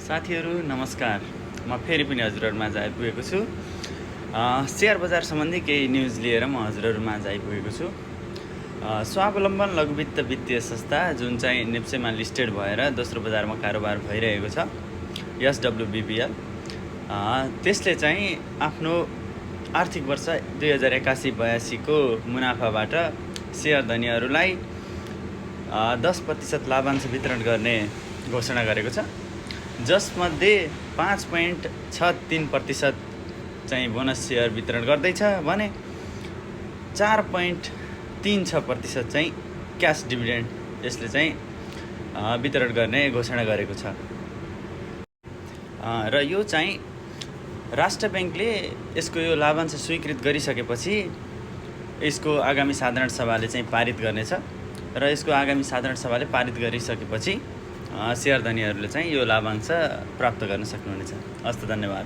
साथीहरू नमस्कार। म फेरि पनि हजुरहरूमाझ आइपुगेको छु। सेयर बजार सम्बन्धी केही न्युज लिएर म हजुरहरूमाझ आइपुगेको छु। स्वावलम्बन लघुवित्त वित्तीय संस्था जुन चाहिँ नेप्सेमा लिस्टेड भएर दोस्रो बजारमा कारोबार भइरहेको छ, SWBPL, त्यसले चाहिँ आफ्नो आर्थिक वर्ष 2081-82 को मुनाफाबाट सेयर धनीहरूलाई 10% लाभांश वितरण गर्ने घोषणा गरेको छ, जसमध्ये 5.63% चाहिँ बोनस सेयर वितरण गर्दैछ भने 4.36% चाहिँ क्यास डिभिडेन्ड यसले चाहिँ वितरण गर्ने घोषणा गरेको छ। र यो चाहिँ राष्ट्र ब्याङ्कले यसको यो लाभांश स्वीकृत गरिसकेपछि यसको आगामी साधारण सभाले चाहिँ पारित गर्नेछ र यसको आगामी साधारण सभाले पारित गरिसकेपछि सेयर धनीहरूले चाहिँ यो लाभांश प्राप्त गर्न सक्नुहुनेछ। हस्त, धन्यवाद।